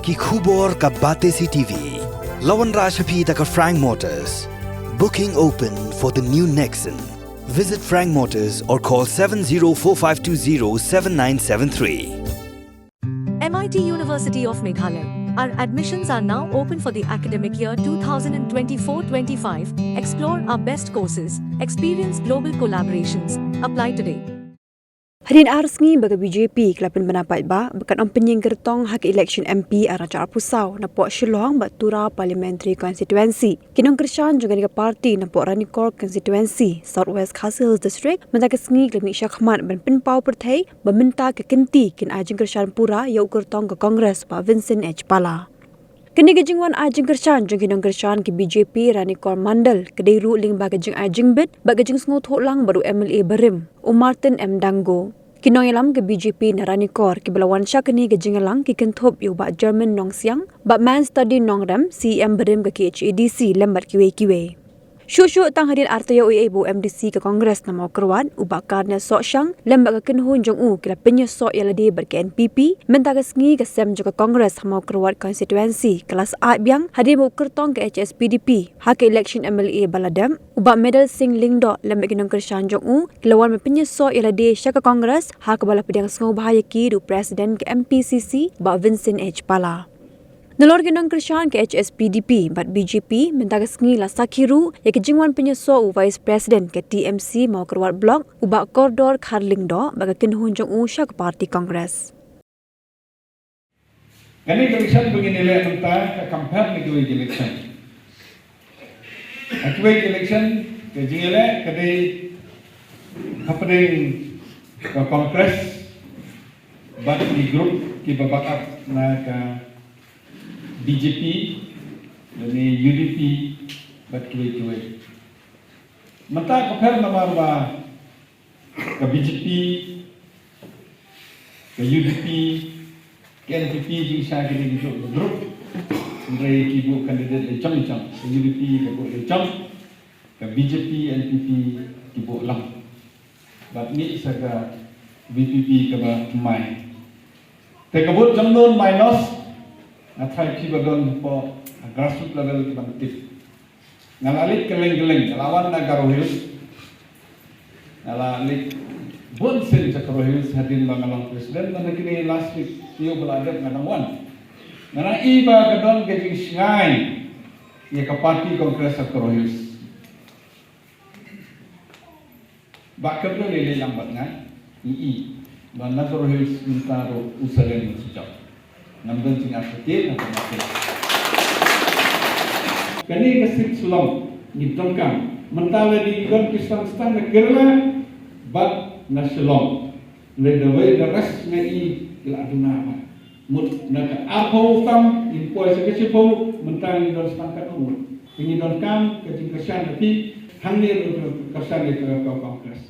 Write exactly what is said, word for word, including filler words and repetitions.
Ki khubor ka Batesi T V. La wanrah sha phi da ka Frank Motors. Booking open for the new Nexon. Visit Frank Motors or call seven zero four five two zero seven nine seven three. M I T University of Meghalaya. Our admissions are now open for the academic year twenty twenty-four twenty-five. Explore our best courses, experience global collaborations. Apply today. Hadien ar sngi ba ka B J P ka la pynbna paidbah ba kan ym pynïeng kyrtong ha ka election M P ar hajar arphew saw napoh Shillong bad Tura Parliamentary Constituency, ki nongkyrshan jong kane ka party napoh Ranikor Constituency, South West Khasi Hills District, mynta ka sngi ki la mih shakhmat ban pynpaw pyrthei ba mynta ka kynti kin ai jingkyrshan pura ïa u kyrtong ka Congress, Bah Vincent H Pala. Kane ka jingwan ai jingkyrshan jong ki nongkyrshan ki B J P Ranikor Mandal ka dei ruh lyngba ka jingai jingbit bad ka jingsngewthuh lang bad u M L A barim, u Martin M Dango. Ki nongïalam ka B J P na Ranikor kiba la wan sha kane ka jingïalang ki kynthup ïa u Bah German Nongsiang, Bah Manstudy Nongrem, C E M barim ka K H A D C, lem bad kiwei kiwei. Shuh shuh tang hadien ar taïew eiei ba u M D C ka Congress na Mawkyrwat, u Bah Carnes Sohshang lem bad ka kynhun jong u ki la pynïasoh ïa lade bad ka N P P, mynta ka sngi ka sem jong ka Congress ha Mawkyrwat Constituency ka la sah biang hadien ba u kyrtong ka H S P D P ha ka election M L A ba la dep, u Bah Medal Singh Lyngdoh lem bad ki nongkyrshan jong u ki la wan ban pynïasoh ïa lade sha ka Congress, ha kaba la pdiang sngewbha ïa ki da u President ka M P C C, Bah Vincent H Pala. Nalor ki nongkyrshan ka H S P D P bad B J P, mynta ka sngi la sakhi ruh ïa ka jingwan pynïasoh u Vice President ka T M C Mawkyrwat Block, u Bah Kordor Khar Lyngdoh, bad ka kynhun jong u sha ka party Congress. Kane ka election ba ngin ïaleh mynta ka compare na kiwei ki election. Ha kiwei ki election ka jingïaleh ka dei hapdeng ka Congress bad ki group kiba back up na ka B J P lane U D P bad kiwei kiwei. Mynta ka pher namar ba ka B J P, ka U D P, ka N P P, jingshai ki dei ki group, group. Hynrei ki buh candidate la jong jong. Ka U D P ka buh la jong, ka B J P, N P P ki buh lang. Bad mih sa ka V P P kaba thymmai. Te ka vote jong no minus, nga tharai phi ba don hapoh grassroots level ki ban tip. Nga la leit kylleng kylleng, nga la wan na Garo Hills. Nga la leit bun sien sha Garo Hills hadien ba nga long president, bad na kine last week, ïoh ba la dep nga dang wan. Nga nang ïohi ba ka don ka jingshngaiñ ïa ka party Congress ha Garo Hills. Ba ka dei lei lei lang bad nga, i i. Ba na Garo Hills mynta ruh u salen u sujok. Ngam don jingartatien na ka market. Kane ka seat Shillong ngi donkam. Mynta la dei don ki stang stang na Kerala bad na Shillong. Lei da wei da rest nga i ki la duna bad. Mut na ka arphew tam ngin poi sa ka shiphew, mynta ngi don stang katno. Ngi donkam ka jingkyrshan ka phi, hangne ruh ka kyrshan ïa ka Congress.